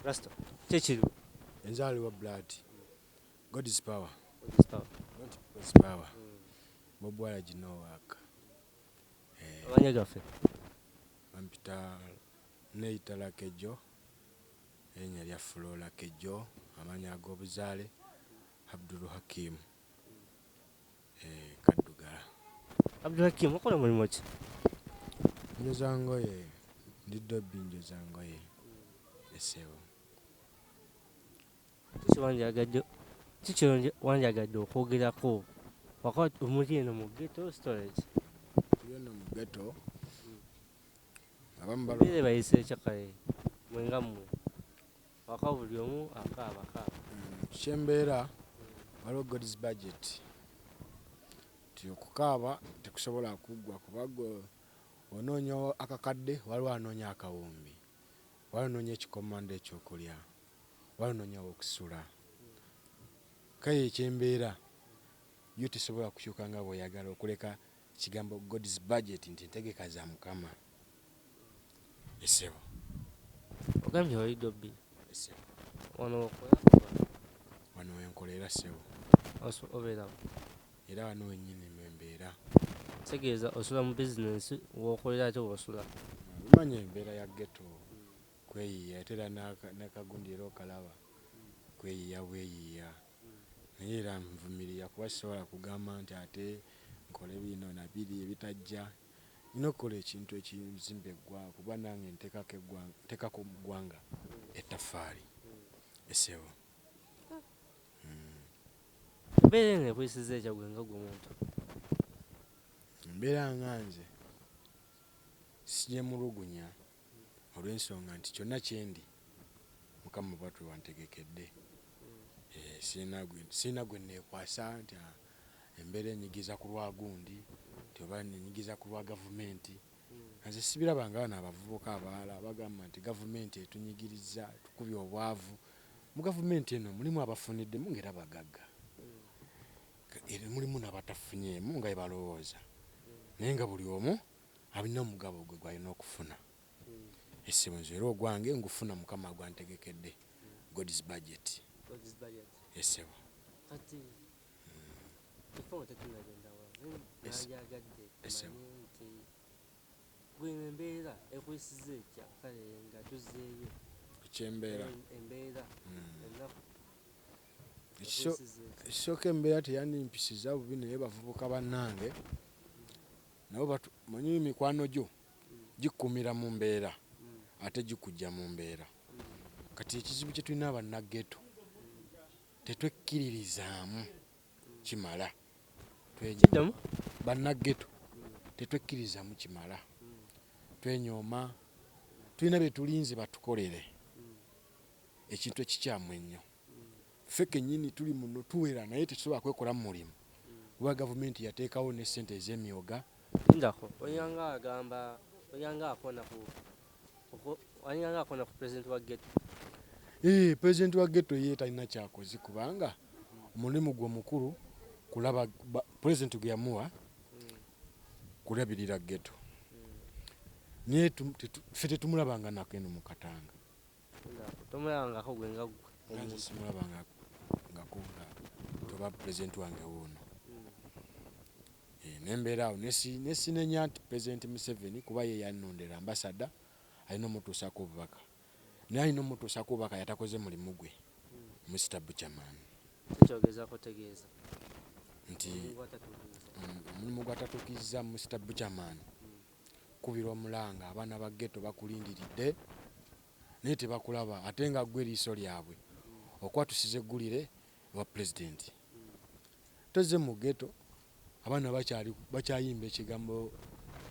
Rasta, ki ekiriwo? Enzaalibwa blood. God is power. God is power. Not people's power. Bob Waragi no work. Amanya gaffe? Bampita Neita Lakejo, erinnya lya Flora Lakejo, amannya ag'obuzaale Abdul Hakim Kaddugala. Abdul Hakim, okola mulimu ki? Njoza ngoye, ndi dobbi njoza ngoye, essebo. Kiki wandyagadde okwogerako wakati muli eno mu ghetto storage? Tuli eno mu ghetto. Abamu Embeera ebayisa etya kale mwe nga mmwe? Waka buli omu akaaba akaaba. Kyembeera waliwo God's budget. Nti okukaaba tekusobola kuggwa kuba gwe onoonya akakadde, waliwo anoonya akawumbi, waliwo anoonya ekikomando ekyokulya, waliwo anoonya awokusula. Kale ekyembeera yo tesobola kukyuka nga bw'oyagala okuleka ekigambo God's budget nti entegeka za Mukama. Essebo. Ogambye oli dobbi. Essebo. Wano okola? Wano wenkolera ssebo. Obeerawo? Era wano wennyini mwe mbeera. Kitegeeza osula mu bizinensi w'okolera ate w'osula? Omanyi embeera ya ghetto kweyiiya ate era n'akagundi era okalaba kweyiiya bweyiiya. Naye era nvumirira kuba sisobola kugamba nti ate nkole bino na biri ebitajja. Nina okukola ekintu ekizimba eggwanga kuba nange nteekako mu ggwanga ettaffaali. Essebo. Embeera eno ekuyisizza etya gwe nga ggwe omuntu? Embeera nga nze sigyemulugunya olw'ensonga nti kyonna kye ndi Mukama bw'atyo bw'antegekedde. Sirina gwe neekwasa nti embeera enyigiza ku lwa gundi nti oba nenyigiza ku lwa gavumenti. Nze sibiraba nga bano abavubuka abalala bagamba nti gavumenti etunyigiriza, tukubye obwavu. Mu gavumenti eno mulimu abafuniddemu ng'era bagagga. Era mulimu n'abatafunyeemu nga bwe balowooza. Naye nga buli omu alina omugabo gwe gw'alina okufuna. Essebo nze era ogwange ngufuna Mukama gwantegekedde. God's budget. God's budget. Essebo. Kati before nga tetunnagenda wala, nandyagadde tumanye nti gwe embeera ekuyisizza etya kale nga tuzzeeyo. Ekyembeera. Embeera ennaku. Ekuyisizza etya? Ekisooka embeera teyandimpisiza bubi naye bavubuka bannange nabo manyi mikwano gyo gikukumira mu mbeera ate gikujja mu mbeera. Kati ekizibu kye tulina bannaghetto tetwekkiririzaamu kimala. Kiddamu? Bannaghetto tetwekkirizaamu kimala. Twenyooma, tulina bye tulinze batukolere ekintu ekikyamu ennyo. Ffe kennyini tuli muno tuwera naye tetusobola kwekolamu mulimu kuba gavumenti yateekawo ne ssente ez'emyoga. Lindako, olinganga agamba, olinganga akona ku pulezidenti wa ghetto. Pulezidenti wa ghetto ye talina kyakoze kubanga omulimu gwe omukulu kulaba pulezidenti gwe yamuwa kulabirira ghetto. Naye ffe tetumulabanga nako eno mu Katanga. Tomulabangako gwe nga ggwe? Nze simulabangako nga toba pulezidenti wange wuuno. Nembeera awo nesinenya nti pulezidenti Museveni kuba ye yannondera ambasada alina omutuusaako obubaka. Naye alina omutuusaako obubaka yatakoze mulimu gwe Mr. Buchaman. Kikyogezaako tegeeza? Nti omulimu gw'atatuukiriza Mr. Buchaman kubira omulanga abaana ba ghetto bakulindiridde naye tebakulaba ate nga ggwe eriiso lyabwe okwatusiza eggulire ewa pulezidenti. Tozze mu ghetto abaana bakyayimba ekigambo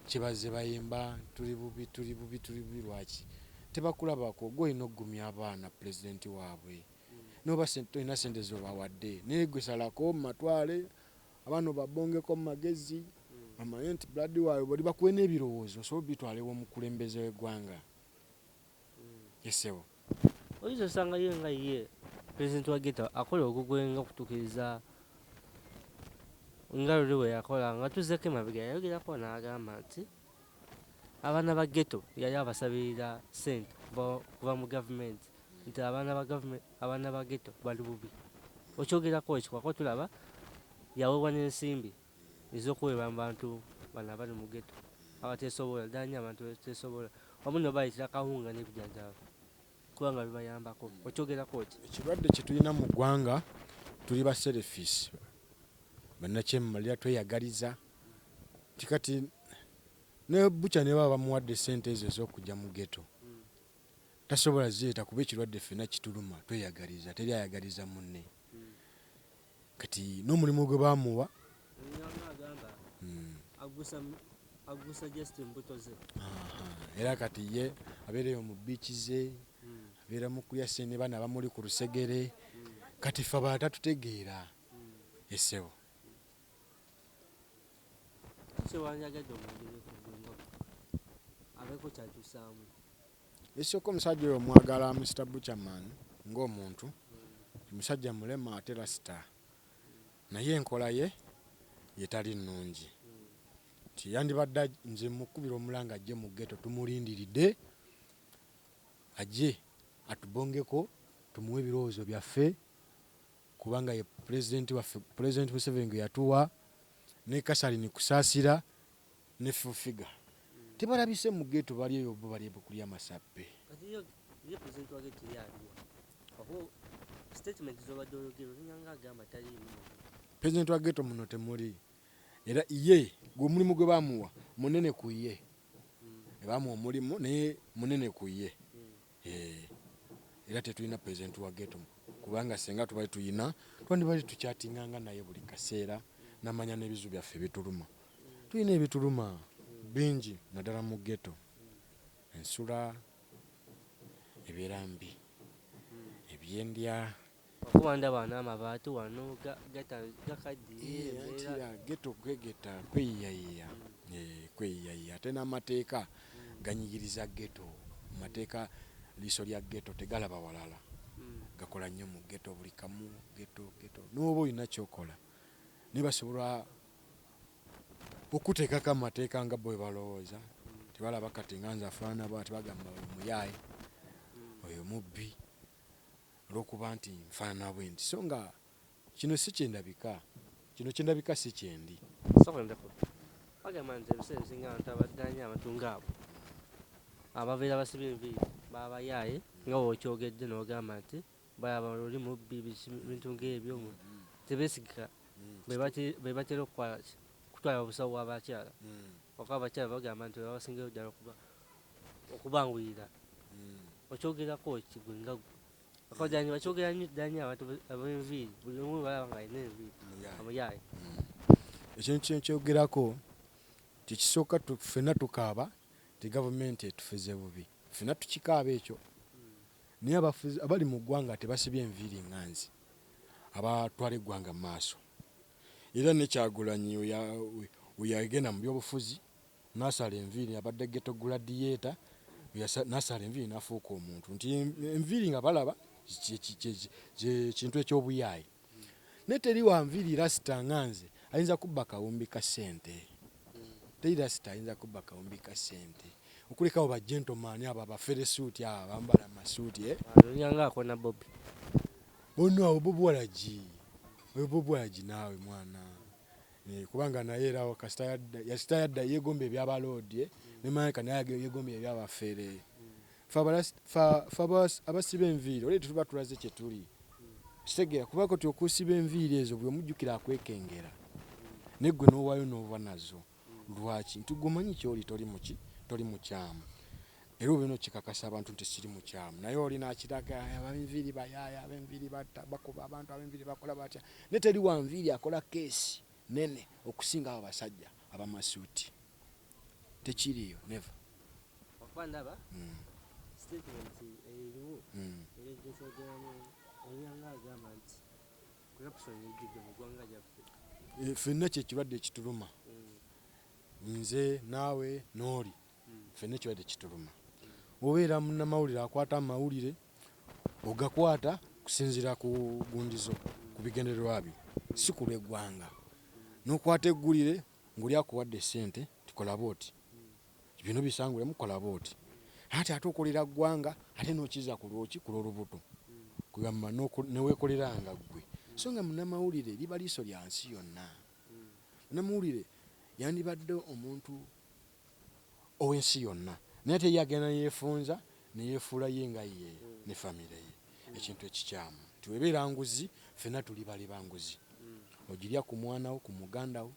kye bazze bayimba tuli bubi tuli bubi tuli bubi lwaki tebakulabako gwe olina okugumya abaana pulezidenti waabwe n'oba tolina ssente z'obawadde naye gwe salako mu matwale abaana obabongeko mu magezi bamanye nti blood waabwe bali bakuwe n'ebirowoozo osobola obitwala ew'omukulembeze w'eggwanga. Essebo. Oyinza osanga ye nga ye pulezidenti wa ghetto akola ogugwe nga okutuukiriza nga luli bwe yakola nga tuzzeeko emabega yayogerako n'agamba nti abaana ba ghetto yali abasabirira ssente kuva mu gavumenti. Nti abaana ba gavumenti, abaana ba ghetto bali bubi. Okyogerako ki? Kuba tulaba yaweebwa n'ensimbi ez'okuweebwa mu bantu bano abali mu ghetto abateesobola, ddala nnyo abantu abateesobola, wamu n'obayitira akawunga n'ebijanjaalo kubanga bibayambako. Okyogerako ki? Ekirwadde kye tulina mu ggwanga, tuli ba selfish, bannakyemalira, tweyagaliza. Nti kati ne bukya ne baba bamuwadde ssente ezo ez'okujja mu ghetto, tasobola zireeta kuba ekirwadde ffenna kituluma, tweyagaliza, teri ayagaliza munne. Kati n'omulimu gwe baamuwa Agusa just embuto ze. Era kati ye abeereyo mu bbiici ze, abeera mu kulya ssente ne baana bamuli ku lusegere. Kati ffe abalala tatutegeera, essebo. Kiki wandyagadde omwogereko gwe nga abeeko ky'akyusaamu? Ekisooka, omusajja oyo omwagala, Mr Buchaman, ng'omuntu musajja mulema ate rasita, naye enkola ye yetali nnungi. Nti yandibadde, nze mukubira omulanga ajje mu ghetto, tumulindiridde ajje atubongeko, tumuwe ebirowoozo byaffe, kubanga ye pulezidenti waffe, Pulezidenti Museveni gwe yatuwa, ne Kasalini Kusaasira ne Fufiga tebalabise mu ghetto, bali eyo bo bali kulya masappe. Kati ye pulezidenti wa ghetto ye aliwa? Oba statement z'obadde oyogera olinga nga agamba taliimu. Pulezidenti wa ghetto muno temuli, era ye gwe omulimu gwe bamuwa munene ku ye. Bamuwa omulimu naye munene ku ye. Era tetulina pulezidenti wa ghetto, kubanga singa tubali tuyina twandibadde tukyatinganga naye buli kaseera n'amanya n'ebizibu byaffe ebituluma. Tulina ebituluma bingi naddala mu ghetto. Ensula ebeera mbi, ebyendya. Okuba ndaba n'amabaati wano gakaddiye. Embeera ghetto kwegeta, kweyiyayiya, kweyiyayiya, ate n'amateeka ganyigiriza ghetto. Amateeka liiso lya ghetto tegalaba walala, gakola nnyo mu ghetto, buli kamu ghetto ghetto. N'oba olina ky'okola naye basobola okuteekako amateeka nga bo bwe balowooza. Tebalaba kati nga nze afaanana bw'ati, bagamba oyo muyaaye, oyo mubbi, olw'okuba nti nfaanana bwe nti, so nga kino si kyendabika, kino kyendabika si kyendi. Sooka ndeko. Bagamba nti ebiseera ebisinga abantu abaddanya abantu ng'abo ababeera basibye enviiri babayaaye, nga bw'okyogedde n'ogamba nti balaba oli mubbi, bintu ng'ebyo tebeesigika, be batera okukola ki? Kutwala obusawo bw'abakyala. Okuba abakyala bagamba nti babasingayo ddala okubanguyira. Okyogerako ki gwe nga ggwe? Abajanyi bakyogera nnyo ddala nnyo abantu ab'enviiri, buli omu balaba nga alina enviiri amuyaaye. Ekintu kyenkyogerako tekisooka, ffenna tukaaba nti gavumenti etufuze bubi, ffenna tukikaaba ekyo, naye abali mu ggwanga tebasibye enviiri nga nze abatwala eggwanga mu maaso. Era ne Kyagulanyi we yagenda mu byobufuzi n'asala enviiri, abadde ghetto gladiator, n'asala enviiri n'afuuka omuntu. Nti enviiri nga balaba kintu eky'obuyaaye, naye teri wa nviiri rasita nga nze ayinza kubba kawumbi ka ssente. Teri rasita ayinza kubba kawumbi ka ssente okulekawo ba gentleman abo abaferesuuti abo abambala amasuuti. Olinga akona Bobi. Ono awo Bobi Walagi, oyo Bobi Walagi naawe mwana, kubanga naye era kasita yadda yeegomba ebyabaloodi, ne malayika naye yeegomba ebyabafere. Ffe abasiba enviiri olwo tuba tulaze kye tuli, kitegeera, kuba kati okusiba enviiri ezo buli omujjukira akwekengera, naye ggwe n'owaayo n'ova nazo. Lwaki? Nti ggwe omanyi ky'oli, toli muki, toli mukyamu, era obeera okikakasa abantu nti siri mukyamu, naye oli n'akiraga ab'enviiri bayaaya, ab'enviiri batta, bakuba abantu, ab'enviiri bakola batya, naye teri wa nviiri akola keesi nene okusinga abo basajja abamasuuti, tekiriiyo, never. Okuba ndaba statement eriwo engeri gyokyogeramu olinga agamba nti corruption ejjudde mu ggwanga lyaffe. Ffenna kyekirwadde ekituluma, nze naawe n'oli, ffenna ekirwadde kituluma. Obeera munnamawulire akwata amawulire, ogakwata kusinziira ku gundizo, ku bigendererwa byo, si ku lw'eggwanga. N'okwata eggulire ng'oli akuwadde ssente tikola bw'oti, bino bisangulemu, kola bw'oti. Ate ate okolera ggwanga, ate n'okiza ku lwoki, ku lw'olubuto, kugamba neweekoleranga ggwe. So nga munnamawulire liba liiso lya nsi yonna. Munnamawulire yandibadde omuntu ow'ensi yonna, naye ate ye agenda neyeefunza, neyeefuula ye nga ye ne famire ye. Ekintu ekikyamu nti webeera nguzi, ffenna tuli bali ba nguzi. Ogirya ku mwana wo, ku muganda wo,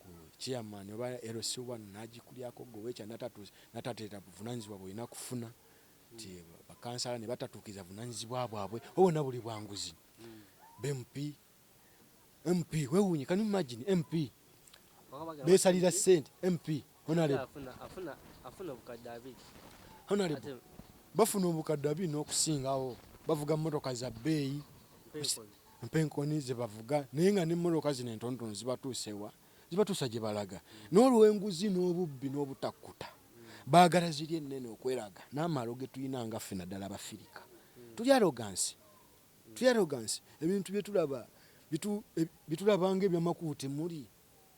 ku chairman oba LC1 n'agikulyako gwe wekya n'atateeta buvunaanyizibwa bw'olina kufuna, nti bakansala ne batatuukiriza buvunaanyizibwa bwabwe, obwonna buli bwa nguzi. MP, MP weewuunye, can you imagine MP beesalira ssente, MP honorable afuna obukadde 20. Honorable bafuna obukadde 20 n'okusingawo, bavuga mmotoka za bbeeyi, mpenkoni ze bavuga, naye nga n'emmotoka zino entonotono zibatuusewa, zibatuusa gye balaga. N'olw'enguzi n'obubbi n'obutakkuta, baagala ziri ennene okweraga n'amalo ge tulina nga ffe, naddala Abafirika. Tuli arrogance, tuli arrogance. Ebintu byetulaba byetulaba nga ebyamakulu temuli,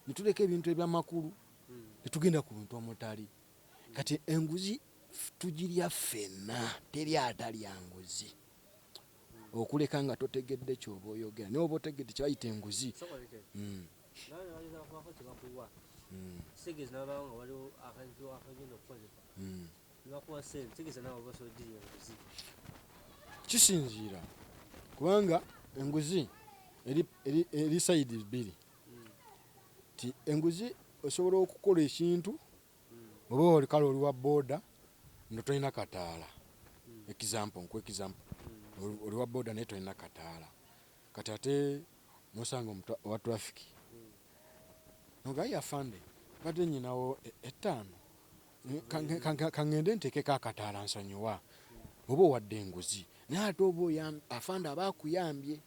ne tuleka ebintu ebyamakulu ne tugenda ku bintu omutali. Kati enguzi tugirya ffenna, teri atalya nguzi, okuleka nga totegedde kyoba oyogera. Naye oba otegedde kyebayita enguzi. Kitegeeza nabawo nga waliwo akantu akagenda okukozesa, nebakuwa sente, kitegeeza nawe oba osobola ogirya enguzi. Kisinziira, kubanga enguzi eri side bbiri. Ti enguzi osobola okukola ekintu, oba oli kale oli wa booda nga tolina kataala. Example, nkuwa example, oli wa booda naye tolina kataala. Kati ate nosanga owa traffic, nogaye, "Afande, badde nyinawo 5, kaŋŋende nteekeko akataala, nsonyiwa." Oba owadde enguzi, naye ate oba afande aba akuyambye,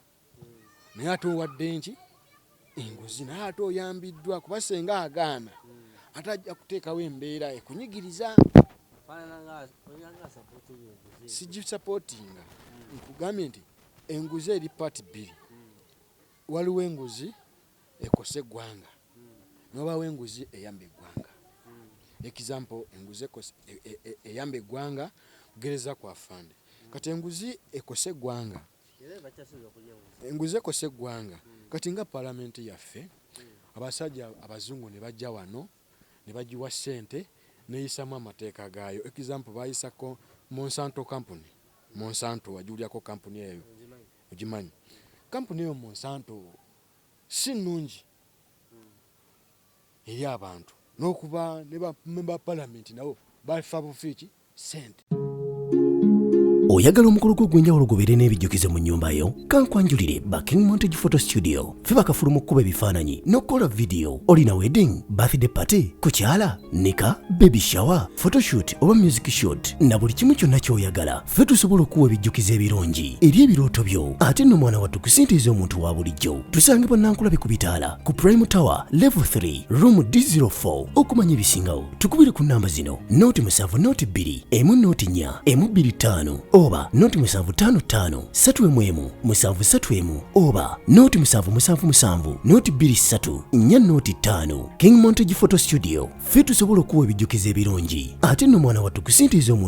naye ate owadde nki? Enguzi. Naye ate oyambiddwa, kuba senga agaana, ate ajja kuteekawo embeera ekunyigiriza. Sigisupportinga. Nkugambye nti enguzi eri part bbiri. Waliwo enguzi ekosa eggwanga, nobawo enguzi eyamba eggwanga. Example, enguzi eyamba eggwanga, kugereza ku afande. Kati enguzi ekosa eggwanga, enguzi ekosa eggwanga, kati nga palamenti yaffe, abasajja abazungu ne bajja wano ne bagiwa ssente neyisamu amateeka gaayo. Example, bayisako Monsanto company. Monsanto wagiwulyako? Kampuni eyo ogimanyi? Kampuni eyo Monsanto si nnungi eri abantu, n'okuba ne bamemba palamenti nabo bafa bufiiki sente. Oyagala omukolo gwo ogw'enjawulo gubeere n'ebijjukizo mu nnyumba yo? Kankwanjulire ba King Montage Photo Studio. Ffe bakafulu mu kkuba ebifaananyi n'okukola vidiyo. Olina wedding, birthday party, kukyala, nika, baby shower, photoshoot oba music shoot, na buli kimu kyonna ky'oyagala, ffe tusobola okuwa ebijjukizo ebirungi eri ebirooto byo. Ate nno mwana wattu, kusintiiza omuntu wa bulijjo. Tusangibwa Nankulabe ku bitaala ku Prime Tower level 3 room D04. Okumanya ebisingawo, tukubire ku namba zino: 0 7 0 2 1 0 4 1 2 5 oba 0 7 5 5 3 1 1 7 3 1 oba 0 7 7 7 0 2 3 4 0 5. King Montage Photo Studio, ffe tusobola okuwa ebijjukizo ebirungi. Ate nno mwana wattu, kusintiiza omuntu.